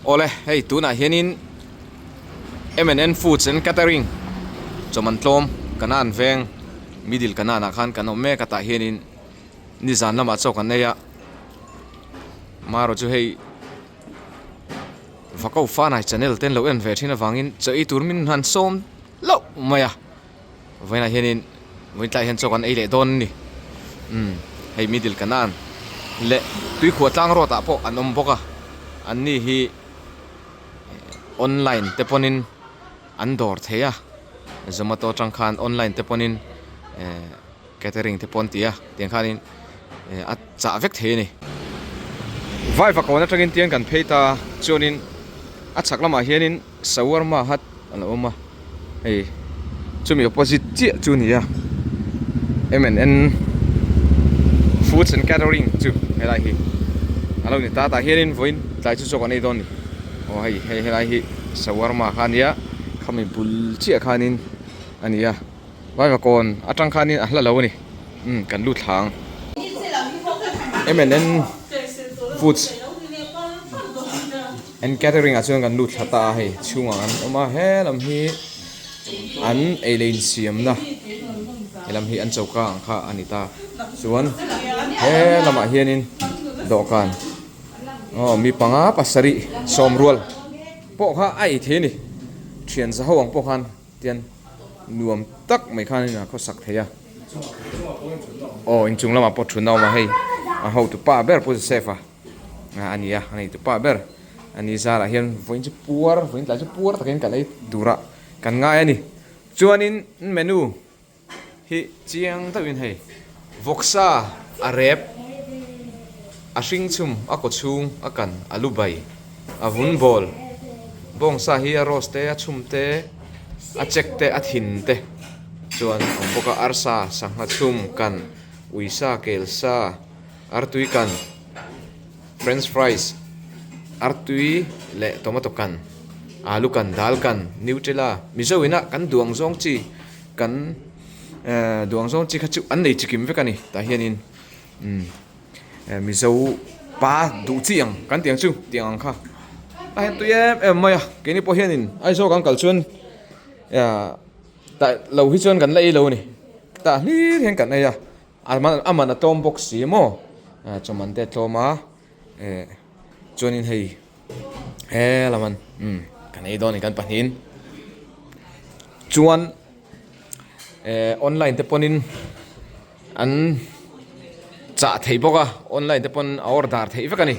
Awle hei tunah hianin M&N Foods and Catering chawman tlawm Kanan veng middle Kanan ah khan kan awm mek a tah hianin nizan lamah chaw kan ei a marawh chu hei Vakau Fanai channel te an lo en ve thin avangin chaw ei tur min han sawm hlauh mai a. Vawiinah hianin vawiin tlaiah hian chaw kan ei leh dawn a ni. Umm hei middle kanan leh tuikhuah tlang road ah pawh an awm bawk a an ni hi online te pawnin an dawr thei a zomato atang khan online te pawnin ehh catering te pawh an ti a tiang khanin a chah vek thei a ni. Vaivakawn atangin tiang kan phei ta chuanin a chhak lamah hianin. Shawarma hut a lo awm a hei chumi opposite chiah chu a ni a M and N foods and catering chu helai hi a lo ni ta tah hianin vawiin tlai chu chaw kan ei dawn a ni aw hei hei helai hi shawarma kha a nia khami bul chiah khanin a ni a. Vaivakawn atang khanin a hla lo a ni umm kan lut thla ang M and N foods and catering ah chuan kan lut thla ta a hei chhungah an awm a he lam hi an ei leh insiamna he lam hi an choka ang kha a ni ta chuan he lamah hianin dawhkan aw mi panga pasarih sawm rual pawh kha a ei thei a ni thian za ho ang pawh khan. Tian nuam tak mai khan in a khawsak thei a. Aw inchung lamah pawh thutna a awm a hei a hotu pa ber Pu Joseph a a ni a a neitu pa ber a ni zarah hian vawiin chu puar vawiin tlai chu puar takin kan ei turah kan ngai a ni. Chuanin menu. Hi chiang deuhin hei vawksa a rep a hring chhum a kaw chhung a kan a lu bai a vun bawl bawngsa hi a rose te a chhum te a chek te a thin te chuan a awm bawk a arsa sangha chhum kan uisa kelsa artui kan french fries artui leh tomato kan alu kan dal kan nutella mizo ina kan duang zawng chi. Kan duang zawng chi kha chu an nei chikim vek a ni tah hianin umm mizo pa duh chi ang kan tih ang chu tiang ang kha a hian tui em em mai a keini pawh hianin Aizawl kan kal chuan tah lo hi chuan kan la ei lo a ni tah hlir hian kan ei a a man a tlawm bawk si maw chawman te a tlawm a eh chuanin hei he lam an umm kan ei dawn a ni kan pahnihin chuan eh online te pawhin an chah thei bawk a online te pawn a order theih vek a ni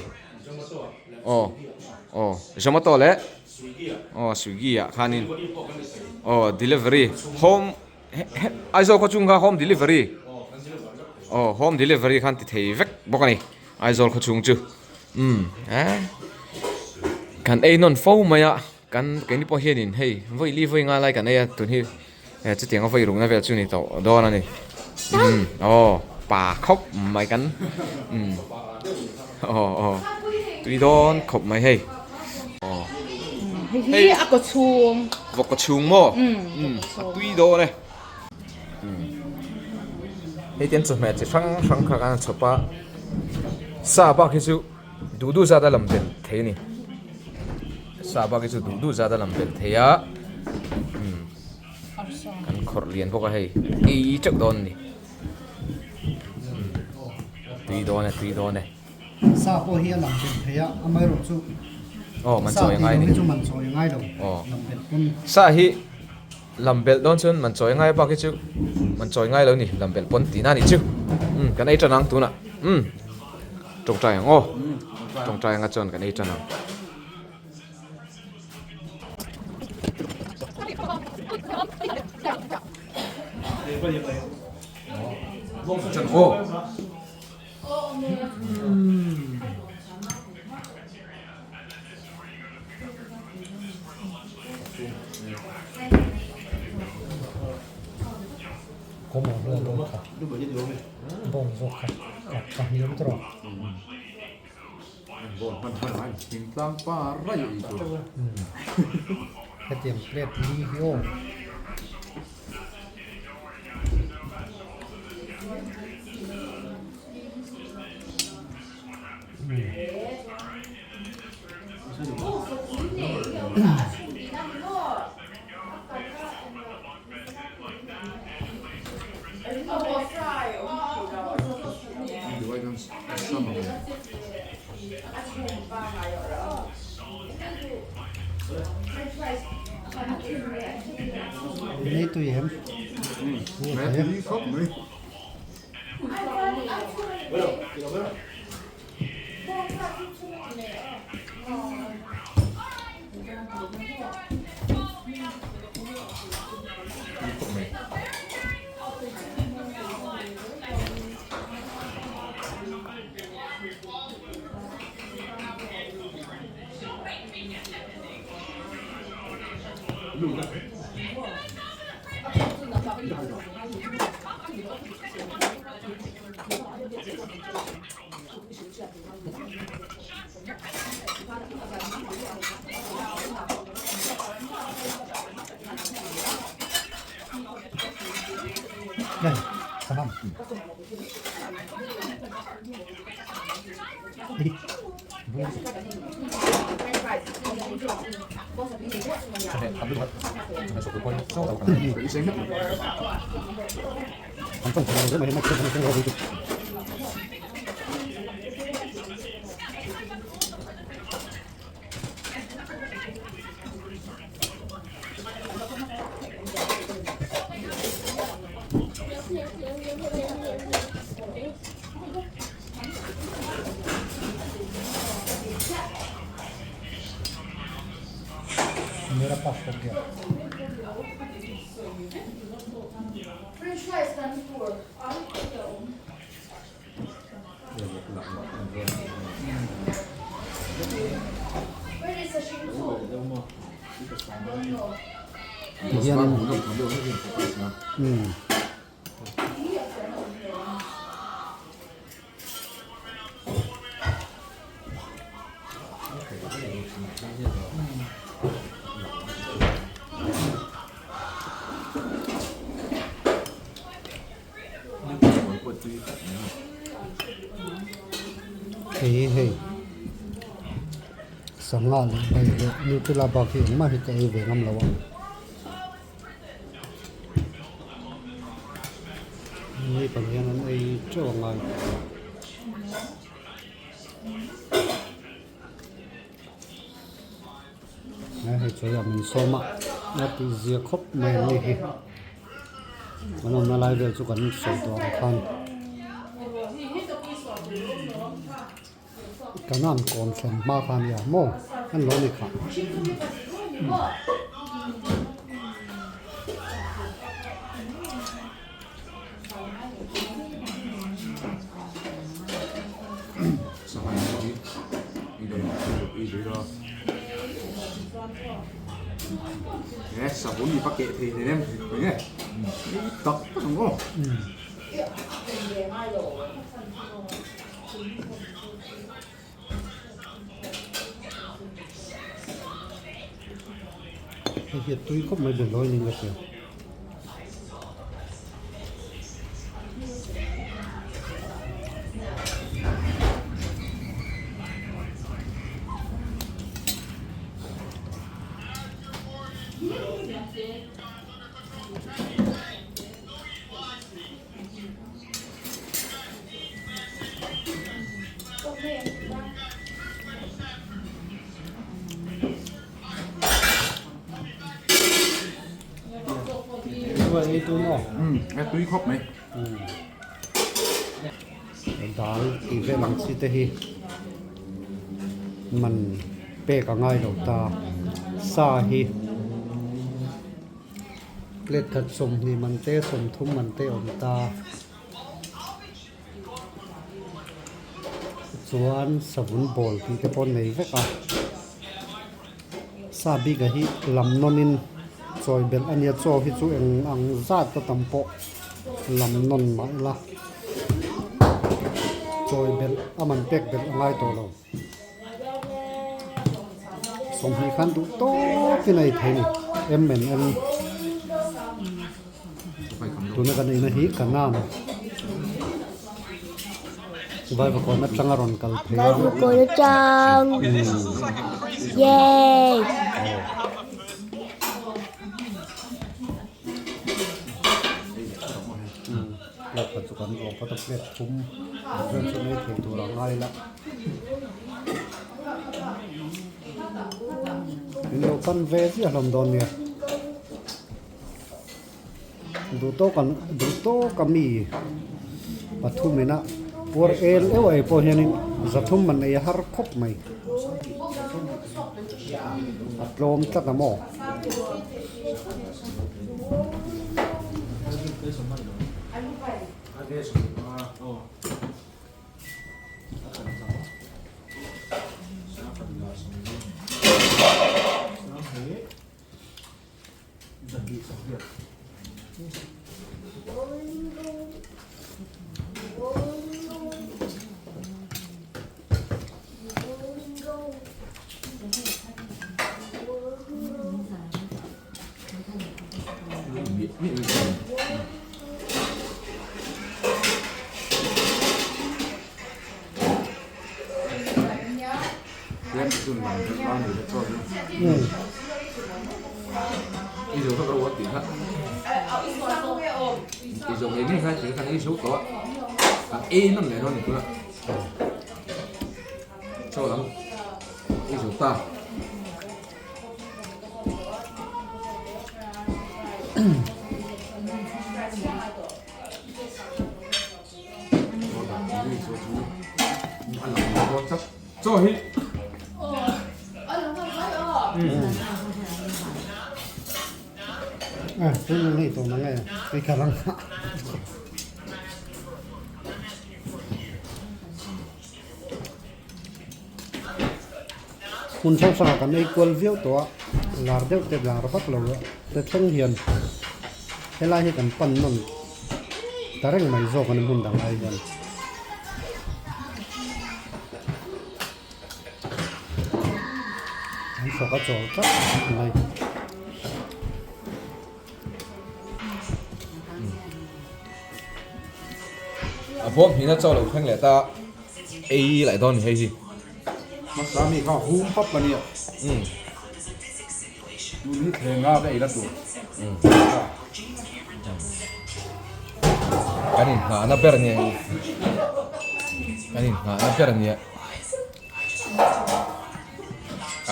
aw aw zomato leh aw swiggy ah khanin aw delivery home. Aizawl khaw chhung kha home delivery aw home delivery khan ti thei vek bawk a ni Aizawl khaw chhung chu umm eh kan ei nawn fo mai a kan keini pawh hianin hei vawi li vawi nga lai kan ei a tun hi eh chutiang a vawi rukna vel chu ni tawh dawn a ni umm aw pa khawp mai kan umm aw aw tui dawn khawp mai hei. Hei hi a kaw chhung. Vawk kaw chhung maw? Umm a tui dawn e. Hei tiang chawhmeh chi hrang hrang kha khan a chhawp a, sa bak hi chu duh duh zat a lam belh thei a ni. Sa bak hi chu duh duh zat a lam belh thei a, umm kan khawrh lian bawk a hei ei teuh dawn a ni. Tui dawn e tui dawn e. Sa pawh hi a lam belh thei a, amaherawh chu Aw man sa chawi a tih ngai lo ni. hi chu man chawi a ngai lo, Aw. lam belh pawn. Sa hi lam belh dawn chuan man chawi a ngai bak hi chu man chawi ngai lo ni, lam belh pawn tihna a nih chu. Umm kan ei tan ang tunah umm tawngtai ang aw, tawngtai anga chuan kan ei tan ang. Chan aw. Hetiang plate li hi aw. Nei tui em? Đây, tamam. Đi. मेरा पास हो गया Tihian umm Hei hei sangha leh bai leh nutella bak hi engmah hi ka ei ve ngam lo a. Mi pang hian an ei teuh a ngai. Hei chawi ah min sawm a a tih zia khawp mai ang ni hi kan awmna lai vel chu kan sawi tawh ang khan kan an kawm thlen hma kha a nia maw an lo ni khah. Hei hi a tui khawp mai behlawi niin ka hria. Dal tih vel ang chi te hi man pek a ngai lo ta sa hi. Plate khat 20 man te 30 man te a awm ta chuan savun bawl tih te pawh nei vek a sa bik ah hi lam nawn in chawi belh a nia chaw hi chu eng ang zat a tam pawh lam nawn mah ila chawi belh a man pek belh a ngai tawh lo. 20 khan duh tawkin a ei thei a ni m and m tuna kan eina hi kanan vaivakawn atanga rawn kal phei a. Vaivakawn atang yay. kan rawh phawt a plate thum ang vel chu an ei thei tur a ngai la in lo pan ve ziah hlawm dawn nia duh tawk an duh tawk a mi pathum ina puar el euh ai pawh hianin zathum man ei a har khawp mai a tlawm tlat a maw. Hmun hrang hrangah kan ei kual viau tawh a, lar deuh te lar vak lo te thleng hian helai hi kan pan nawn ta reng mai zawk a ni hmun dang ai hian. An thawk a chawl tlat mai. A bawm hnih na chaw lo thleng leh ta ei laih dawn ni hei hi. Hmasa mi kha hum pap a nia. Tun hi thleng a ka ei la tur. Kan inhnahna ber nia hei. Kan inhnahna ber nia.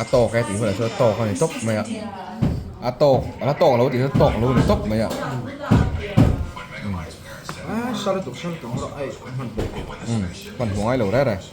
A tawk e tih hunah chuan a tawk a ni tawp mai a. A tawk a la tawk lo tih chu a tawk lo a ni tawp mai a. Hman hmuh ngai lo reng reng.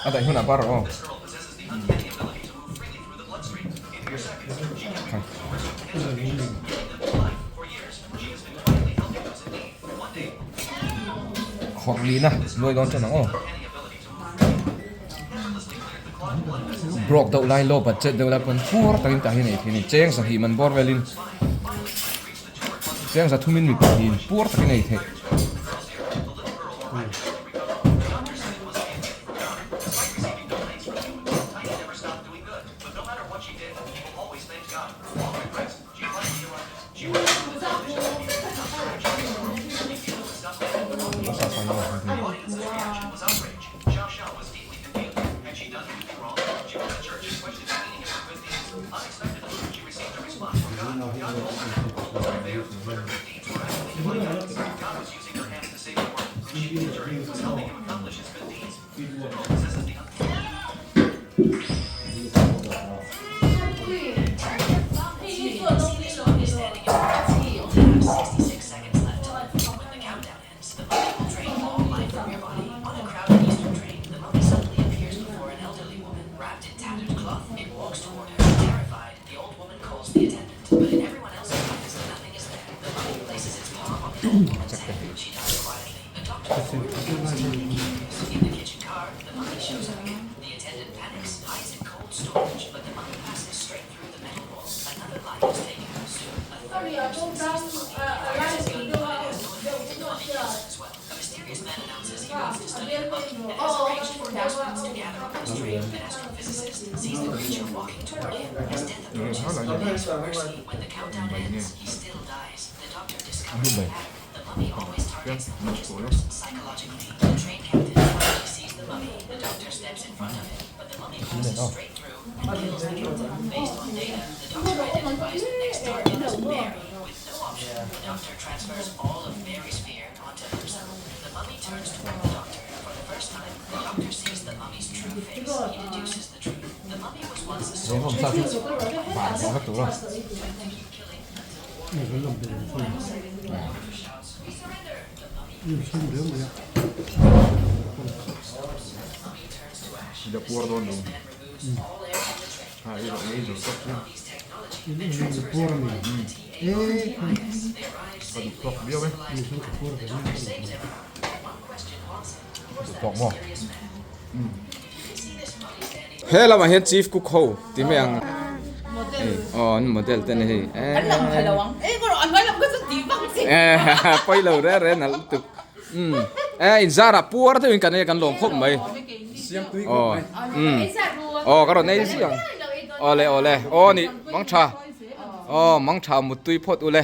A daih hunah bar rawh aw. Khawrh lina nuai dawn tan ang aw. Broke deuh lai low budget deuh lai pawn fur takin tah hian ei theih a ni. Cheng sahnih man bawr velin cheng za thumin mi pahnihin pur takin ei theih. He lamah hian chief cook ho ti mai ang hei aw an model te ni hei eh pawi lo reng reng nalh lutuk umm eh inzarah puar deuhin kan ei kan lawm khawp mai aw umm aw ka rawn ei zui ang awle awle aw ni mangtha aw mangtha muttui phawt ule.